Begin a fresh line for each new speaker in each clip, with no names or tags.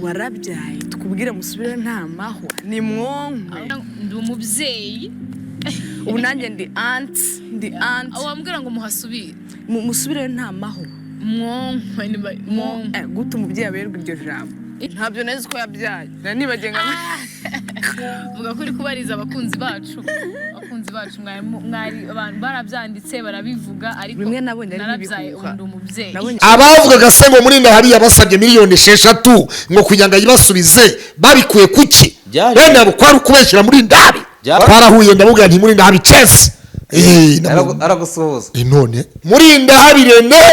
Warabyaye, tukubwire musubire nta mahwa ni mwonkwe.
Ndi umubyeyi.
Ubu nanjye ndi aunty, ndi aunty.
Wambwira ngo muhasubire.
Musubire nta mahwa.
Mwonkwe mwonkwe.
Gute umubyeyi aberwa iryo jambo? Ntabyo nzi ko yabyaye, nari nibagiye nka
Vuga ko uri kubariza abakunzi bacu. Abakunzi bacu mwari abantu barabyanditse, barabivuga, ariko
Bimwe nabonye ari
narabyaye.
nk'ibihuha.
Ubu ndi umubyeyi.
Nabonye.
Abavugaga se ngo muri hariya basabye miliyoni 6 ngo kugira ngo ayibasubize, babikuye kuki? Bene abo kwari ukubeshyira muri ndabi. Twarahuye, ndamubwira nti: "Murindahabi chess."
Aragusuhuza.
None Murindahabi Rene.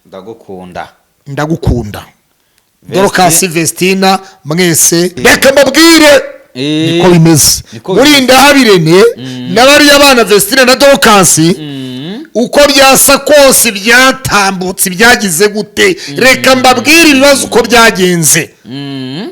Ndagukunda.
Ndagukunda. Dorcas, Vestina, mwese reka mbabwire. Niko bimeze.
Niko bimeze.
Murindahabi Rene n'abariya bana Vestine na Dorcas, uko byasa kose, byatambutse, byagize gute, reka mbabwire ibibazo uko byagenze.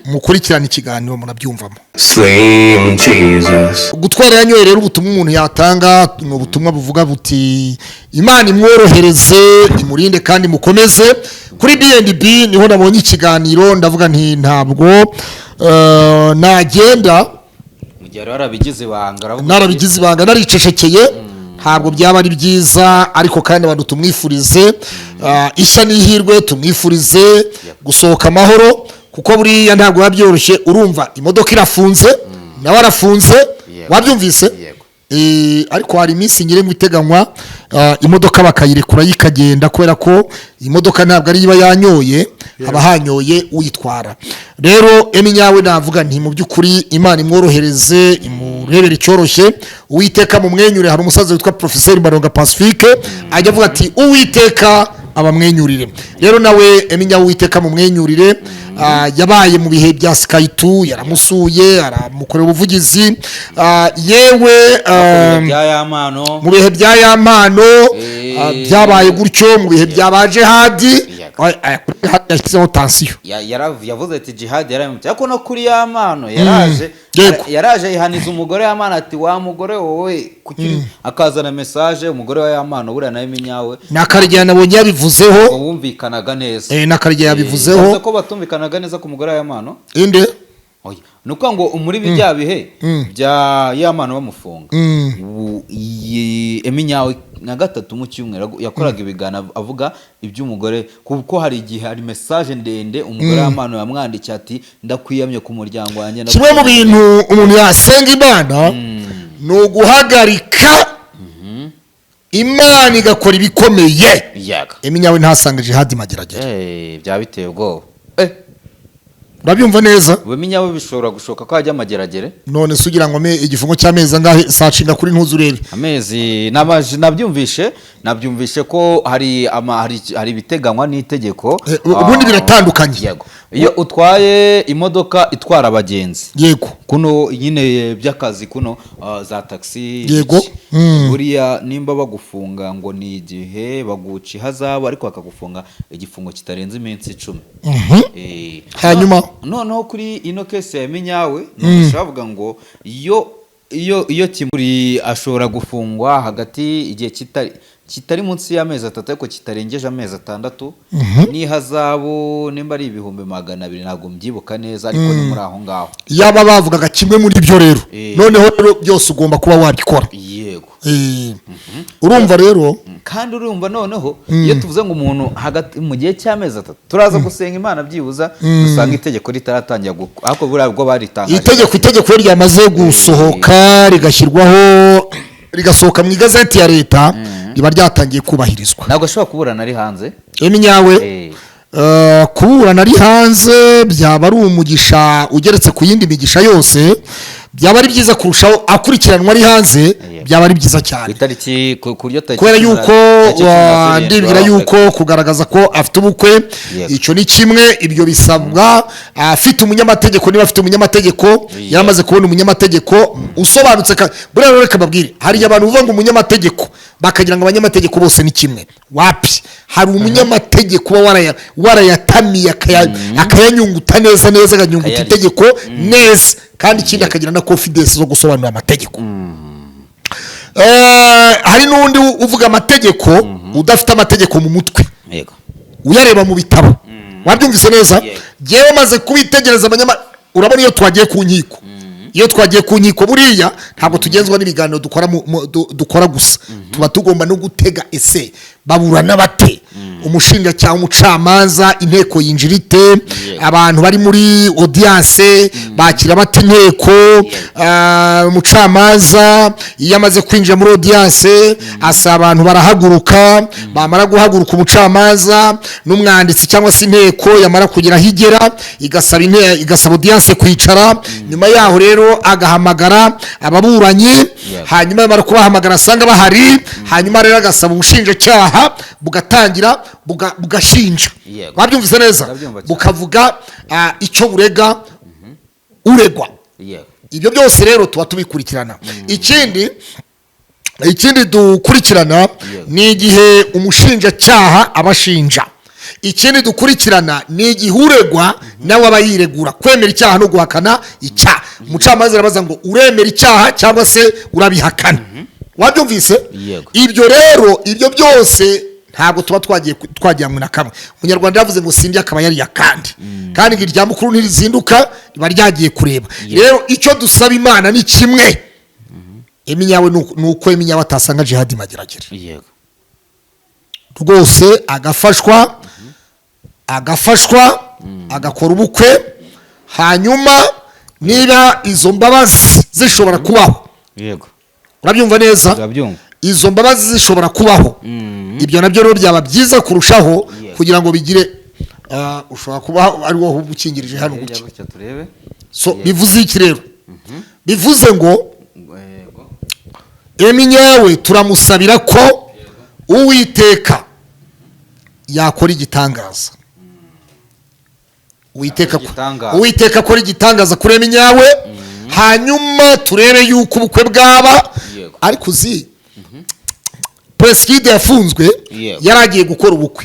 Mukurikirane ikiganiro, murabyumvamo.
Slim Jesus.
Gutwara yanyoye rero, ubutumwa umuntu yatanga ni ubutumwa buvuga buti: "Imana imworohereze, imurinde kandi mukomeze." Kuri B&B niho nabonye ikiganiro, ndavuga nti ntabwo nagenda
Mu gihe wari warabigize ibanga, aravuga ati,
narabigize ibanga, naricecekeye, ntabwo byaba ari byiza. Ariko kandi abantu tumwifurize ishya n'ihirwe, tumwifurize gusohoka amahoro, kuko buriya ntabwo biba byoroshye. Urumva imodoka irafunze, nawe arafunze. Wabyumvise?
Yego.
Ariko hari iminsi nyirengo iteganywa, imodoka bakayirekura yikagenda, kubera ko imodoka ntabwo ari iba yanyoye, haba hanyoye uyitwara. Rero Emmy Nyawe, navuga nti mu by'ukuri Imana imworohereze, imurebere icyoroshye, Uwiteka mumwenyure. Hari umusaza witwa Profeseri Maronga Pacifique ajya avuga ati: "Uwiteka abamwenyurire." Rero nawe Emmy Nyawe, Uwiteka mumwenyurire. Yabaye mu bihe bya Sky2, yaramusuye, aramukorera ubuvugizi. Yewe
bya Yampano.
Mu bihe bya Yampano. Byabaye gutyo mu bihe bya ba Jihadi. Kuri Jihadi yashyizeho tansiyo.
Yavuze ati Jihad yaramutse, ariko no kuri Yampano yaraje. Yaraje yihaniza umugore Yampano ati: "Wa mugore wowe kuki?" Akazana message umugore wa Yampano, buriya nawe Minyawe.
Na Karegeya nabonye yabivuzeho.
Ngo bumvikanaga neza.
Na Karegeya yabivuzeho.
Yavuze ko batumvikanaga neza ku mugore wa Yampano.
Inde?
Oya, ni ukuvuga ngo muri bya bihe bya Yampano bamufunga, ubu iyi Emmy Nyawe nka gatatu mu cyumweru yakoraga ibiganiro avuga iby'umugore, kuko hari igihe hari message ndende umugore Yampano yamwandikiye ati: "Ndakwiyamye ku muryango wanjye."
Kimwe mu bintu umuntu yasenga Imana ni uguhagarika Imana igakora ibikomeye. Emmy Nyawe ntasange Jihadi Mageragere.
Byaba biteye ubwoba.
Urabyumva neza?
Ubu Emmy Nyawe bishobora gushoka ko hajya amageragere.
None se ugira ngo me igifungo cy'amezi angahe? Sacinga kuri ntuzi urebe.
Amezi nabyumvishe ko hari ibiteganywa n'itegeko.
Ubundi biratandukanye.
Yego, iyo utwaye imodoka itwara abagenzi, kuno nyine by'akazi, kuno za taxi, iki. Buriya nimba bagufunga ngo ni igihe baguca ihazabu, ariko bakagufunga igifungo kitarenze iminsi 10.
Hanyuma?
Noneho kuri ino case ya Minyawe, numvise bavuga ngo iyo kimuri ashobora gufungwa hagati igihe kitari munsi y'amezi 3 ariko kitarengeje amezi 6, n'ihazabu nimba ari 200,000, ntabwo mbyibuka neza, ariko ni muri aho ngaho.
Yaba bavugaga kimwe muri byo rero, noneho rero byose ugomba kuba wabikora. Urumva rero.
Kandi urumva noneho iyo tuvuze ngo umuntu hagati mu gihe cy'amezi 3, turaza gusenga Imana byibuza dusanga itegeko ritaratangira, ariko buriya bwo baritangaje.
Itegeko iyo ryamaze gusohoka, rigashyirwaho, rigasohoka mu igazeti ya leta, riba ryatangiye kubahirizwa.
Ntabwo ashobora kuburana ari hanze.
Emmy Nyawe, kuburana ari hanze byaba ari umugisha ugeretse ku yindi migisha yose, byaba ari byiza kurushaho. Akurikiranwa ari hanze, byaba ari byiza
Ku
cyane.
itariki ku buryo tariki
Kubera
cumi na-
yuko
tariki 17
ndibwira yuko kugaragaza ko afite ubukwe, icyo ni kimwe. Ibyo bisabwa afite umunyamategeko, niba afite umunyamategeko, yaramaze kubona umunyamategeko usobanutse. Buriya rero reka mbabwire, hari abantu bavuga ngo umunyamategeko, bakagira ngo abanyamategeko bose ni kimwe. Wapi, hari umunyamategeko uba warayatamiye, akayanyunguta neza neza, akanyunguta
Akayarya.
itegeko neza, kandi ikindi akagira na confidence zo gusobanura amategeko. Hari n'undi uvuga amategeko udafite amategeko mu mutwe. Uyareba mu bitabo, wabyumvise neza?
Yego.
Jyewe maze kubitegereza urabona iyo twagiye ku nkiko, iyo twagiye ku nkiko buriya ntabwo tugenzwa n'ibiganiro dukora dukora gusa, tuba tugomba no gutega. Ese baburana bate? Umushinjacyaha, umucamanza, inteko yinjira ite? Abantu bari muri audience bakira bate inteko? Umucamanza iyo amaze kwinjira muri audience asaba abantu barahaguruka, bamara guhaguruka umucamanza n'umwanditsi cyangwa se inteko yamara kugera aho igera igasaba igasaba audience kwicara. Nyuma yaho rero agahamagara ababuranyi, hanyuma yamara kubahamagara asanga bahari, hanyuma rero agasaba ubushinjacyaha bugatangira bugashinja. Wabyumvise neza?
Ndabyumva cyane.
Bukavuga icyo burega uregwa. Ibyo byose rero tuba tubikurikirana. Ikindi dukurikirana ni igihe umushinjacyaha abashinja. Ikindi dukurikirana ni igihe uregwa nawe aba yiregura, kwemera icyaha no guhakana icyaha. Umucamanza arabaza ngo: "Uremera icyaha cyangwa se urabihakana?" Wabyumvise?
Yego.
Ibyo rero, ibyo byose ntabwo tuba twagiye twajyanywe na kamwe. Umunyarwanda yavuze ngo sindi akaba yariye akandi, kandi ngo irya mukuru ntirizinduka riba ryagiye kureba. Rero icyo dusaba Imana ni kimwe: Emmy Nyawe, ni uko Emmy Nyawe atasanga Jihadi Mageragere. Rwose agafashwa agakora ubukwe, hanyuma niba izo mbabazi zishobora kubaho. Urabyumva neza?
Ndabyumva.
Izo mbabazi zishobora kubaho, ibyo nabyo rero byaba byiza kurushaho kugira ngo bigire ushobora kuba ari wowe ukingirije hano
Hirya
gutya.
Gutya turebe.
So bivuze iki rero? Bivuze ngo Emmy Nyawe turamusabira ko Uwiteka yakora igitangaza, Uwiteka
Igitangaza.
Uwiteka akora igitangaza kuri Emmy Nyawe, hanyuma turebe yuko ubukwe bwaba. Ariko uzi Prince Kid yafunzwe, yari agiye gukora ubukwe.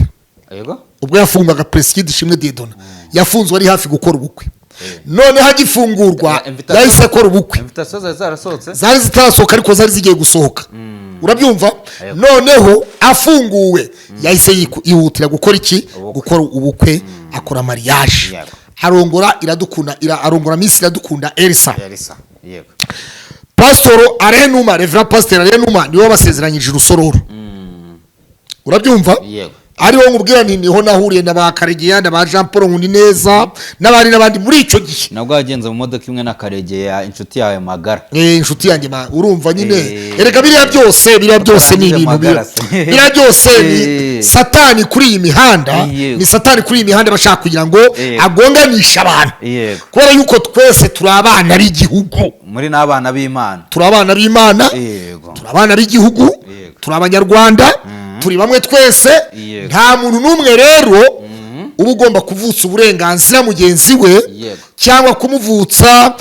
Ubwo yafungwaga, Prince Kid Ishimwe Dieudonné yafunzwe ari hafi gukora ubukwe. Noneho agifungurwa yahise akora ubukwe.
Invitation zari zarasohotse?
Zari zitarasohoka, ariko zari zigiye gusohoka, urabyumva? Noneho afunguwe yahise yihutira gukora iki?
Ubukwe.
Gukora ubukwe, akora mariage, arongora Iradukunda arongora Miss Iradukunda Elsa.
Elsa, yego.
Pasitoro Arenuma, Reverend Pasiteri Arenuma niwe wabasezeranyije urusororo, urabyumva?
Yego.
Ariwo nkubwira nti niho nahuriye na ba Karegeya na ba Jean Paul Nkundineza n'abandi n'abandi muri icyo gihe.
Nabwo wagenze mu modoka imwe na Karegeya, inshuti yawe magara.
Inshuti yanjye urumva nyine. Erega biriya byose ni
Utarangije
ibintu
magara se.
biriya byose ni satani kuri iyi mihanda. Ni satani kuri iyi mihanda bashaka kugira ngo agonganishe abantu, kubera yuko twese turi abana b'igihugu.
Muri n'abana b'Imana.
Turi abana b'Imana, turi abana b'igihugu, turi Abanyarwanda, turi bamwe twese. Nta muntu n'umwe rero uba ugomba kuvutsa uburenganzira mugenzi we cyangwa kumuvutsa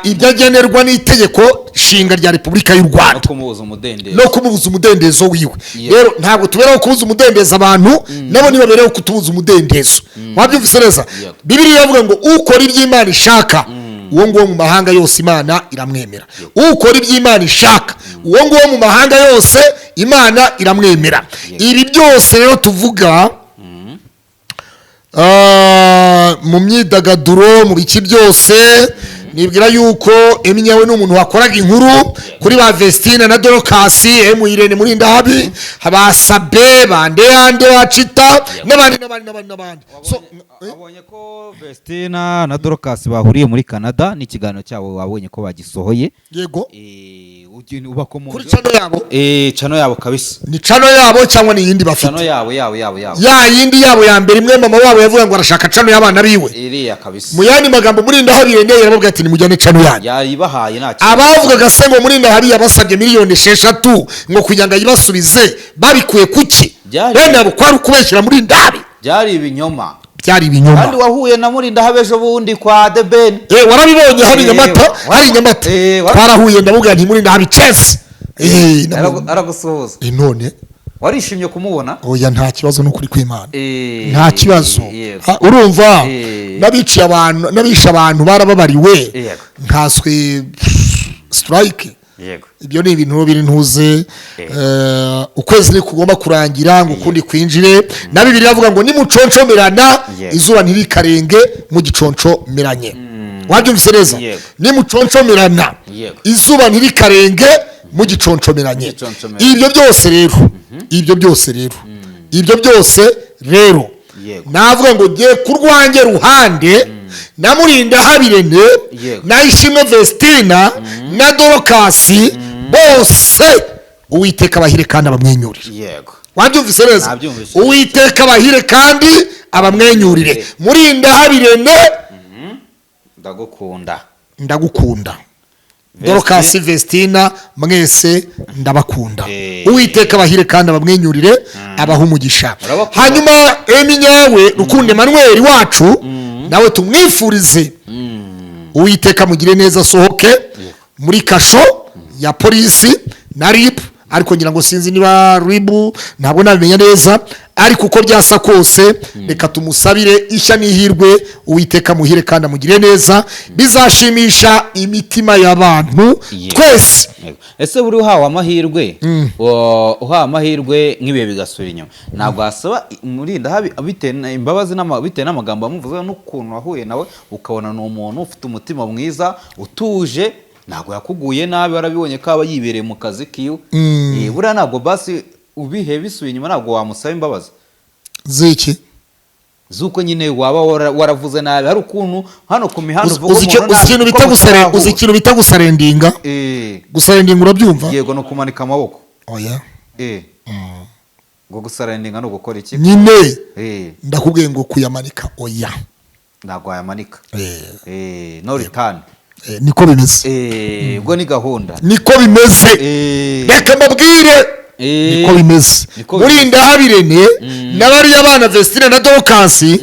ibyo agenerwa n'itegeko nshinga rya Repubulika y'u
No
Rwanda
kumubuza umudendezo.
No kumubuza umudendezo wiwe. Rero ntabwo tubereho kubuza umudendezo abantu, nabo ntibabereho kutubuza umudendezo. Wabyumvise neza?
Yego.
Bibiliya iravuga ngo ukora ibyo Imana ishaka, uwo nguwo mu mahanga yose Imana iramwemera. Ukora ibyo Imana ishaka, uwo nguwo mu mahanga yose Imana iramwemera. Ibi byose rero tuvuga mu myidagaduro, mu biki byose, nibwira yuko Emmy Nyawe ni umuntu wakoraga inkuru kuri ba Vestine na Dorcas, emu Irene Murindahabi, ba Sabe, ba Ndeyande, ba Cita n'abandi n'abandi n'abandi n'abandi. So,
Wabonye ko Vestina na Dorcas bahuriye muri Canada n'ikiganiro cyabo, wabonye ko bagisohoye?
Yego.
Ubakomoje
Kuri channel yabo.
Channel yabo kabisa.
Ni channel yabo cyangwa ni iyindi bafite?
Channel yabo, yabo, yabo, yabo.
Ya yindi yabo ya mbere, imwe mama wabo yavuga ngo arashaka channel y'abana biwe.
Iriya kabisa.
Mu yandi magambo, Murindahabi Irene yarababwira ati: "Nimujyane channel yanyu."
Yayibahaye, nta kibazo.
Abavugaga se ngo Murindahabi yabasabye miliyoni 6 ngo kugira ngo ayibasubize, babikuye kuki? Bene abo kwari ukubeshyira Murindahabi.
Byari ibinyoma.
Byari ibinyoma.
Kandi wahuye na Murindahabi ejo bundi kwa The Ben.
Warabibonye hari Nyamata, hari Nyamata. Twarahuye, ndamubwira nti: "Murindahabi chess."
Aragusuhuza.
None
Warishimye kumubona?
Oya, nta kibazo, ni ukuri kw'Imana. Nta kibazo. Urumva, n'abiciye abantu, n'abishe abantu barababariwe, nkaswe strike. Ibyo ni ibintu biri ntuze. Ukwezi ntikugomba kurangira ngo ukundi kwinjire. Na Bibiliya iravuga ngo nimuconcomerana, izuba ntirikarenge mugiconcomeranye. Wabyumvise neza?
Yego.
Nimuconcomerana, izuba ntirikarenge mugiconcomeranye.
Mugiconcomeranye.
Ibyo byose rero, navuga ngo ngiye ku rwanjye ruhande na Murinda Habirene na Ishimwe Vestina na Dorokasi bose, Uwiteka abahire kandi abamwenyurire. Wabyumvise neza?
Nabyumvise.
Uwiteka abahire kandi abamwenyurire. Murinda Habirene,
Ndagukunda.
Ndagukunda. Dorokasi, Vestina, mwese ndabakunda. Uwiteka abahire kandi abamwenyurire, abaha umugisha.
Urabakunda.
Hanyuma Emi Nyawe, Rukundo Emmanuel wacu, nawe tumwifurize Uwiteka mugire neza, asohoke muri kasho ya polisi na RIB. Ariko ngira ngo sinzi niba RIB, ntabwo nabimenya neza, ariko uko byasa kose reka tumusabire ishya n'ihirwe. Uwiteka muhire kandi amugire neza, bizashimisha imitima y'abantu twese.
Yego. Ese buri uhawe amahirwe nk'ibihe bigasubira inyuma, ntabwo wasaba Murinda Habi bitewe imbabazi bitewe n'amagambo wamuvuzeho n'ukuntu wahuye nawe, ukabona ni umuntu ufite umutima mwiza utuje, ntabwo yakuguye nabi, warabibonye ko aba yibereye mu kazi kiwe? Buriya ntabwo basi ubihe bisubiye inyuma ntabwo wamusaba imbabazi
Ziki?
z'uko nyine waba waravuze nabi? Hari ukuntu hano ku mihanda uvuga
Uzi
umuntu
uzi
nabi
ikintu
kuko
bita
mutarahura.
Uzi ikintu bita gusurrenderinga? Gusurrenderinga, urabyumva?
Yego, ni ukumanika amaboko.
Oya.
Ngo gusurrenderinga ni ugukora iki?
Nyine ndakubwiye ngo kuyamanika, oya.
Ntabwo wayamanika. No return.
Niko bimeze.
Ubwo ni gahunda.
Niko bimeze. Reka mbabwire, niko bimeze.
Niko bimeze.
Murinda Habirene n'abariya bana Vestine na Dorokasi,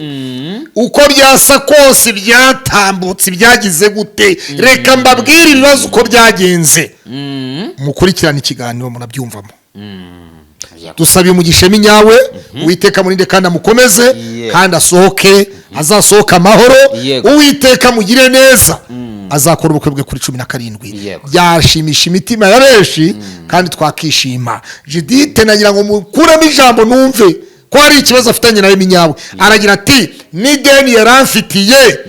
uko byasa kose, byatambutse, byagize gute, reka mbabwire ibibazo uko byagenze. Mukurikirane ikiganiro, murabyumvamo. Dusabiye umugisha Nyawe, Uwiteka murinde kandi amukomeze, kandi asohoke, azasohoke amahoro. Uwiteka mugire neza, azakora ubukwe bwe kuri 17. Byashimisha imitima ya benshi kandi twakishima. Judite, nagira ngo mukuremo ijambo, numve ko hari ikibazo afitanye nawe Minyawe. Aragira ati n'ideni yaramfitiye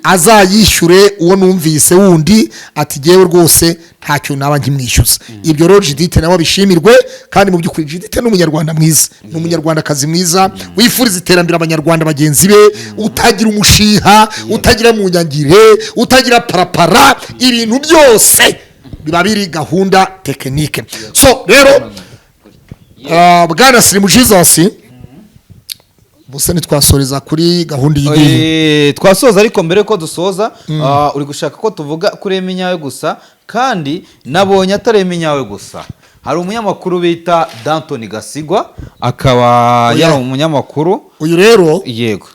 azayishyure. Uwo numvise wundi ati jyewe rwose ntacyo naba nkimwishyuza. Ibyo rero Judite nawe abishimirwe. Kandi mu by'ukuri Judite ni Umunyarwanda mwiza, ni Umunyarwandakazi mwiza wifuriza iterambere Abanyarwanda bagenzi be, utagira umushiha, utagira munyangire, utagira parapara. Ibintu byose biba biri gahunda technique. So rero, bwana Sirimu Jesus, gusa ntitwasoreza kuri gahunda iyi ngiyi?
Twasoza, ariko mbere ko dusoza, uri gushaka ko tuvuga kuri Emi Nyawe gusa, kandi nabonye atari Emi Nyawe gusa. Hari umunyamakuru bita Danton Gasigwa, akaba
Oya.
yari umunyamakuru.
Uyu rero
Yego.